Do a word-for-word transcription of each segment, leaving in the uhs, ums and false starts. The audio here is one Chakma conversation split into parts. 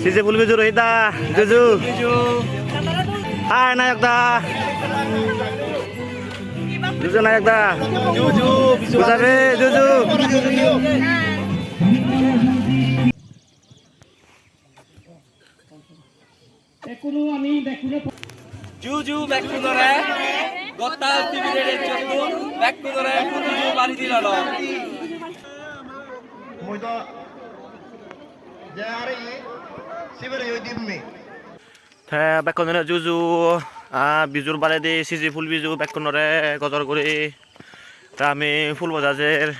Sije phul biju Rohit da, juju. Hi nayok da. Juju nayok da. Juju, juju. Bujabe, juju. Ju ju bekkunore, gottal T V-re rejjottun bekkunore ju ju bari dilong. Mui do je are sibere oi dimmi. Te bekkunore ju ju, ah, bijur baredi siji phul biju bekkunore gojor guri. Te ami phul boja jer,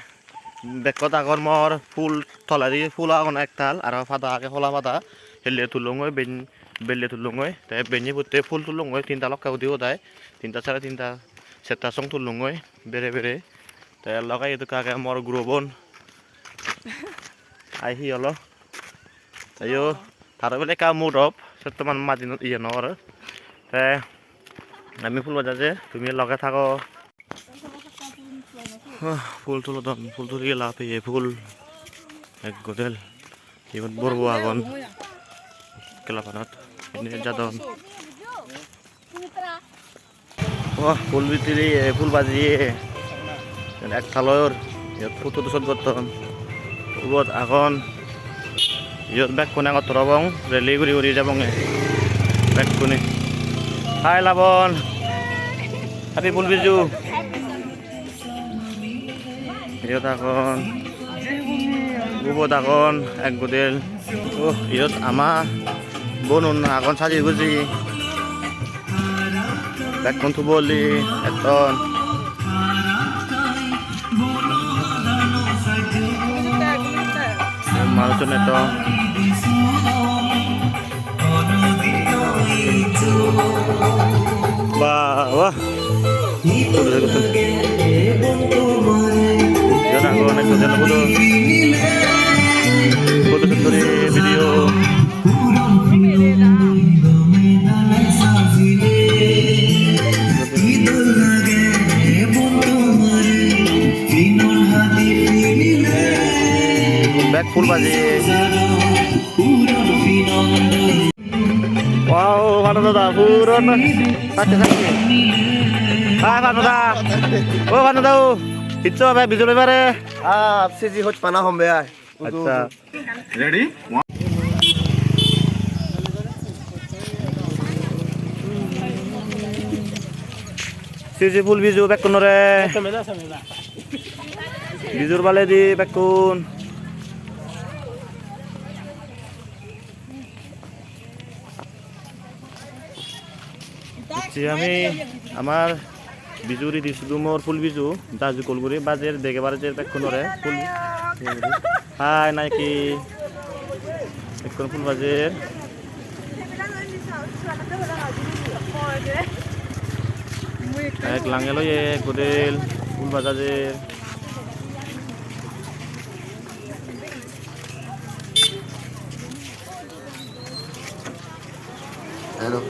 bekkot agon mor phul, toledi phul agon ektal, aro pada age, hola pada, helle tullongoi, ben-, belle tullongoi, te benne putte phul tullongoi, tinta lokke udi hodai, tinta sare tinta, serta song tullongoi, bere bere, te loge iyot ekka age mor guro bon, ai hi olo, te yo, taro bele ekka mood off, settoman madinot iye nw gore, te ami phul boja jer, tumi loge thago. Ah, phul tulodon, phul tuli gela peye phul. Ek godel. Ibot borbo agon. Kelapanot. Indi jadon. Wah, phul bitiri, eh, phul bajiye. Ek talor. Iyot photo shoot gotton. Ubot agon. Iyot bekkun egottor obong, rally guri guri jebonge bekkune. Hi Labon, happy Phul Biju. Iyot agon, ubot agon ek godel. Oh, iyot ama bonun agon saji guji. Bekkun tubo oli etton. Manuchun etton. Ba, ba. Iyan agon ekko jana photo. Photo shoot guri video. Bek phul baji. Wow, Panu dada, puron. Sakki, sakki. Hi, Panu da. O, Panu da, o. Hissu hobe, bijuli bare. Ah, siji hoj pana hombe ai. Accha. Ready? Siji Phul Biju bekkunore. Bijur baledi bekkun. Ecche ami amar Biju ridi sudumor Phul Biju, jajukol guri bajer, dege bar jer bekkunore. Phul, hi, nayok. Bekkun phul bajer. Ek langel oye, godel phul bajajer. Hello.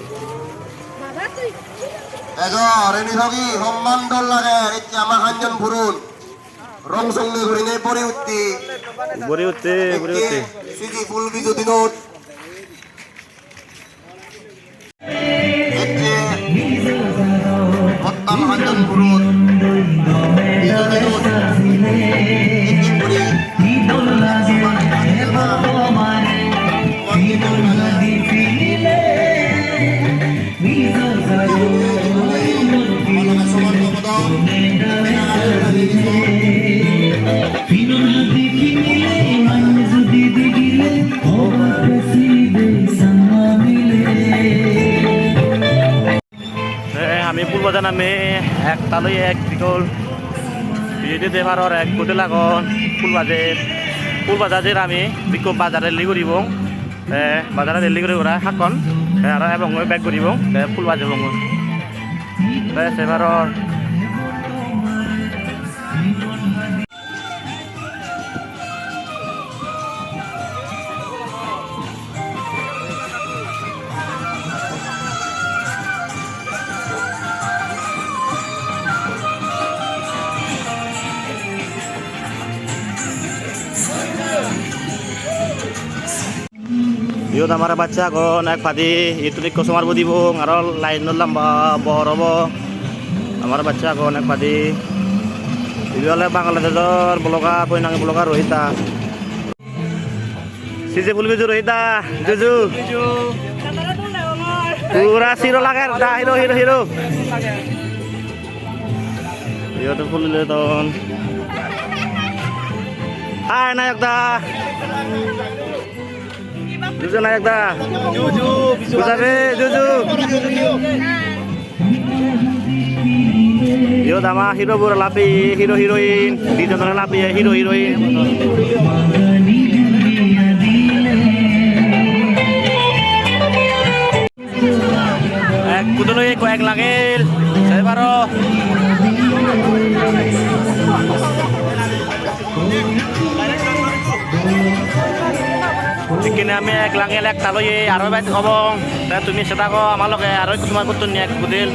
Ejo, reni thogi, homman dol lage, ecche ama hanjon purun. Rong songe gurinei bori utte. Bori utte, bori utte. Ecche, siji Phul Biju dinot. Ecche, pottan hanjon purun. Biju dinot. Ecche guri. Te ami phul bajan ami ektal oye ek bikol. Pijedi de paror ek godel agon phul bajer. Phul baja jer ami, ikko bajar rally guribong. Te bazar rally guri gura hakkon. Te aro ebongoi back guribong. Te phul bajebongoi. Te se paror. Iyot amar bacche agon ek padi, ittun ikko somar bo dibong, aro line-o lamba bor obo. Amar bacche agon ek padi. Ibe ole Bangladeshor blogger, poinangi blogger Rohit da. Sije pul biju Rohit da, juju. Pura hero lager da, hero, hero, hero. Iyot pul loi don. Hi, nayok da. Juju nayok da. Juju, juju. Juju re, juju. Iyot ama hero bor lappeye, hero heroine, dijon done lappeye, hero heroine. Ek kudol oye, ekko ek lagel, sei paro. Ekkene ami ek lagel ek tal oye, aro ebet obong. Te tumi se dago ama loge, aro ekko somar gotton ni ek kudel.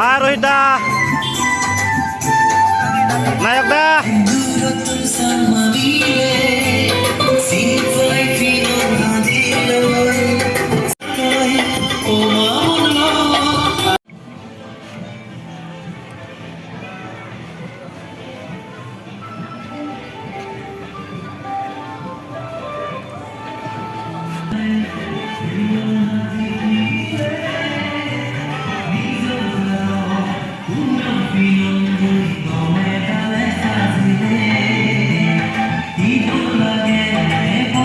Hi, Rohit da. Nayok da.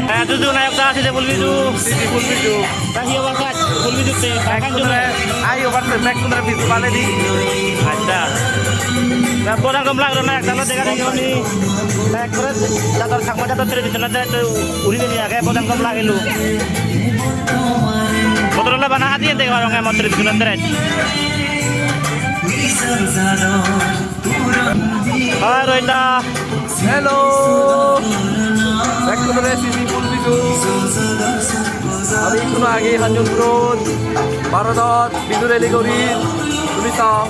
Eh, juju nayok da, sije pul biju. Sije pul biju. Ta hi obar kaj? Pul biju te, ta kan jone. Ai obar te, bek kunre biju bale di. Accha. Ta bojan gom lagelo na, ekdalo dega degi honi. Ta ekkore jador, Chakma jador traditional dress uri deni age, bojan gom lagelo. Bodol ole bana hadi dega parong, mo traditional dress. Hi, Rohit da. Hello. Back to the rest, siji pul biju. Ami ekhono agi Hanjunpurot, Bharodot, biju rally guri. Tumi sao.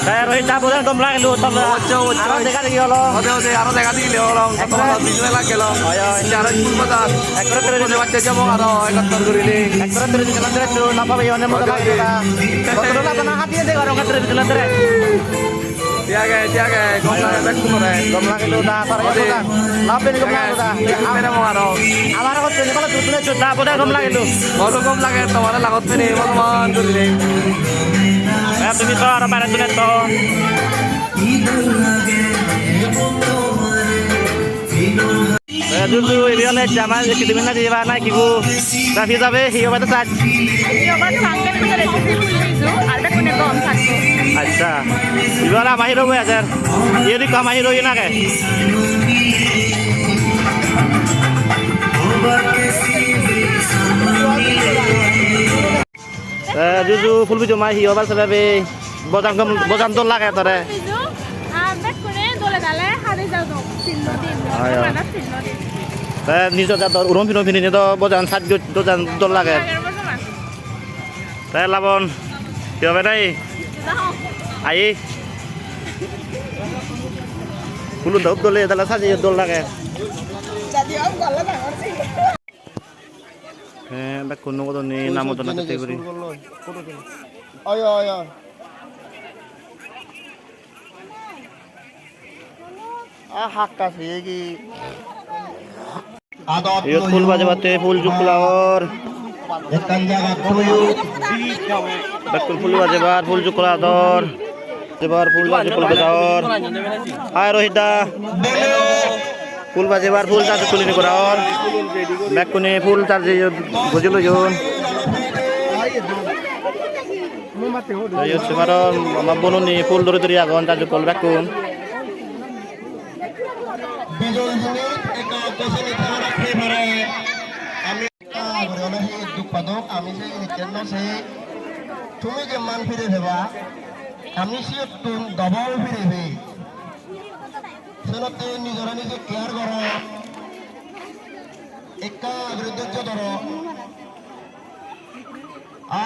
Te Rohit da, bojan gom lagelo, tole. Obojjoi, obojjoi. Aro dega degi olo. Ode, ode, aro dega degi olo. Ekkore. Biju elak gelo. Oi, oi. Aro school bazar. Ekkore traditional. Bacche jabo aro ekottor gurinei. Ekkore traditional dress-o na pabe, one moda. Ode, ode. Lagelo da. Bodol ole bana hadi dega parong, traditional dress. Thik age, thik age, gom lage, bek gom lage. Gom lagelo da, sir, ode. Gom lage. Lapen gom lagelo da. Mere mo aro. Amar hotte ni bala dukune chota, bojan gom lagelo. Aro gom lage, tomare lagot pene, Bhagwan guri de. Eh, tumi to aro bare tune to. Eh, juju, ibe ole jama, ekko dibe na diba, na ki bu? Ta hi jabe, hi obo ta saj? Hi obo ta saj, bekkune recipe bul biju, ar bekkune gom thakko. Accha. Ibe ole ama hero bo ajer. Iyot ekko ama hero age. Eh, juju, pul biju mai hi obar sebe be? Bojan gom, bojan dol lage tore. Biju, ah, bekkune dole dale hadi jadon. Tinno din, ayo. Mana tinno din. Te nijo jador uron pinon pinine do bojan sajgoj, bojan dol lage. Lage bojan. Te Labon, hi obe nai? Jahok. Aye. Pulun do hub dole, dale sajiye dol lage. Jadi om galla dangor si. Te bekkun nugodonni nam udon atte guri. Oy, oy, oy. Ah, hakka siyegi. Iyot pul bajebatte pul jukkula or. Ekkan jagat toyo. Bekkun pul bajebar, pul jukkula or. Bajebar, pul baje, pul baje or. Hi, Rohit da. Phul bajebar, phul charge tuli ni gora or. Bekkune phul charge bojei loyon. Te iyot se paro ama bonuni phul duri duri agon, charge tuli bekkun. Ekka guri ole hi duk padok, ami se jinissan no sei. Tumi jemman pire peba, ami siyottun double pire pei. Senotte nijore nije care goro. Ekka guri dhojjo dhoro. A,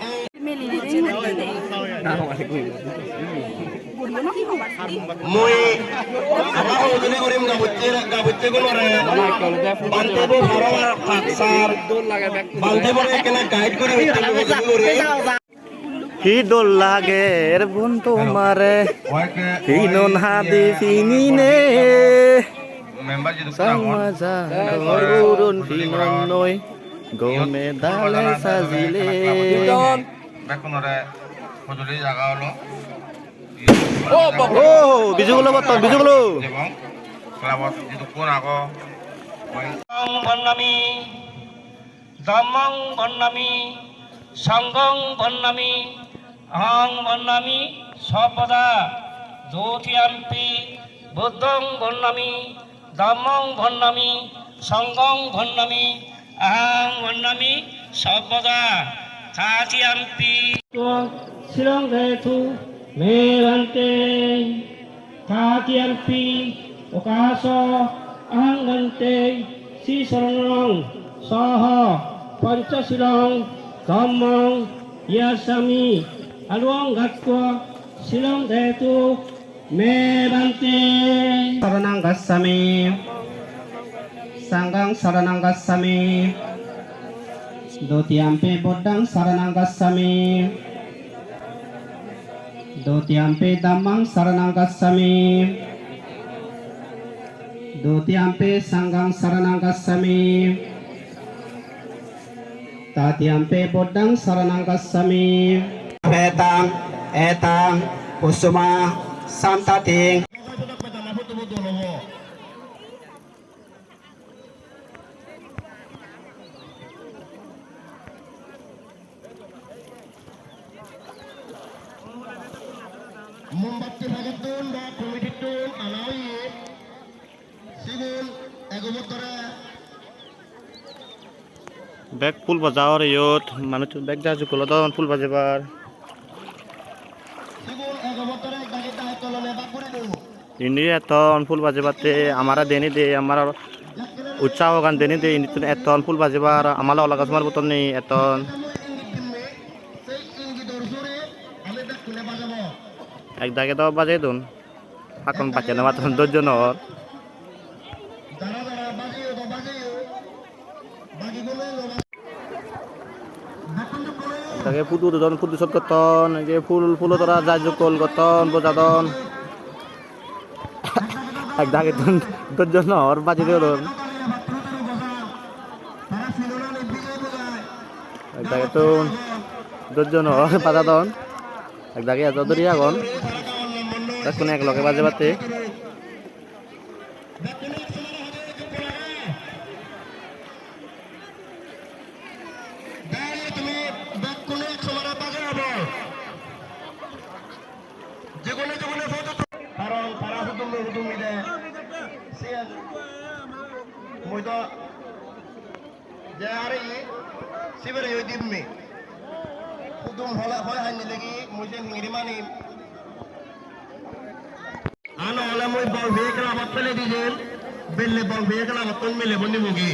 ei. Mui aba hojoli gurim gabutte, gabutte gunore. Bante bo boro ar paksar. Bante bore ekkena guide guri hojoli guri. Hi dol lager bon tomare, pinon hadi pinine. Sama jador uron pinonnoi, gome dale sajile. Bekkunore hojoli jaga olo. Oh, biju gulo gotton, biju gulo. Ebong clubot jidukkun ago. Bonnami, dhammang bonnami, sanghang bonnami, ahang bonnami sabbada. Dutiyampi buddhang bonnami, dhammang bonnami, sanghang bonnami, ahang bonnami sabbada. Tatiyampi silong detu me bhante. Tatiyampi okāsa ahang bhante sri saranang saha pañca silang dhammang yācāmi. Anuggahākatvā silong detu me bhante. Saranang gacchāmi. Sanghang saranang gacchāmi. Dutiyampi buddhang saranang gacchāmi. Dutiyampi dhammang saranang gacchāmi. Dutiyampi sanghang saranang gacchāmi. Tatiyampi buddhang saranang gacchāmi. Petang, etang, kusuma, santating. Mombatti pagettun ba committee-ttun ana oye, sigun egobottore. Bek phul baja or iyot, manuj bek ja jukkolodon phul bajebar. Indi etton phul bajebatte, amare deni de, amar utsahogan deni de, indittun etton phul bajebar, amalo olaga somar bottoni etton. Ek dagi do bajei don, hakkon bacche no patton, dojjo no or. Dagi photo udodon, photo shoot gotton, je phul, phulo tora jai jokkol gotton, bojadon. Ek dagittun dojjo no or, bajei dedon. Ek dagittun dojjo no or, bajadon. Ek dagi ejo duri agon. Bekkune ek loge bajebatte. Dale tumi bekkune ek somare baje obo. Jigune jigune photo tu-, karon tara hudum hudum ide. Siyan mui do je are sibere oi dimmi. Hudum hole hoi hanni legi mui je hingiri manim. Ano ole mui bol peye club-ot pele dijen, belle bol peye club-ottun milebo nibogi.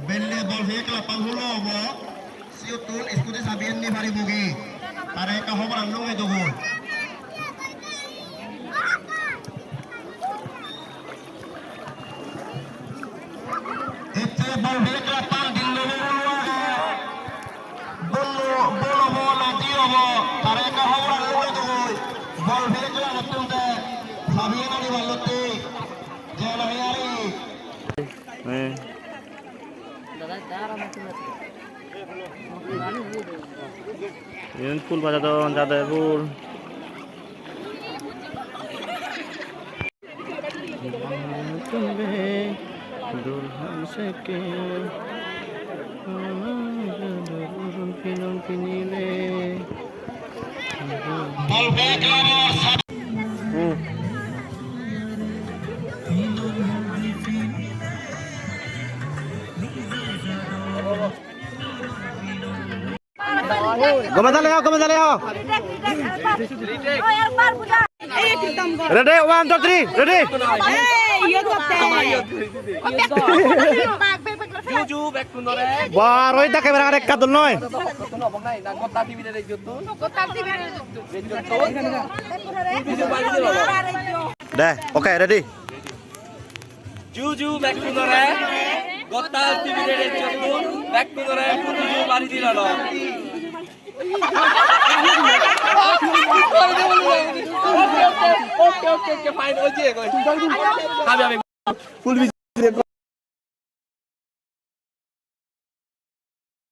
Belle bol peye club-an hulo obo, siyottun scooty sabiyan ni paribogi. Tare ekka hoboran lungei dogoi. Ecche bol peye club-an din loge bolo age. Bolo, bolo bo na di obo, tare ekka hoboran lugei dogoi. Bol peye club-ottun te sabiyan ani ballotte. Jana he ari. Eh. Iyen phul bajadon, jade phul. Gome dale ho, gome dale ho. Ready, one, two, three, ready. Ba, Rohit da camera ekka dol noi. De, okay, ready. Ju ju bekkunore, Gottal T V-re rejjottun bekkunore phutu ju bari dilalo. Okay, okay, okay, okay, fine, oi je, oi. Abi, abi. Full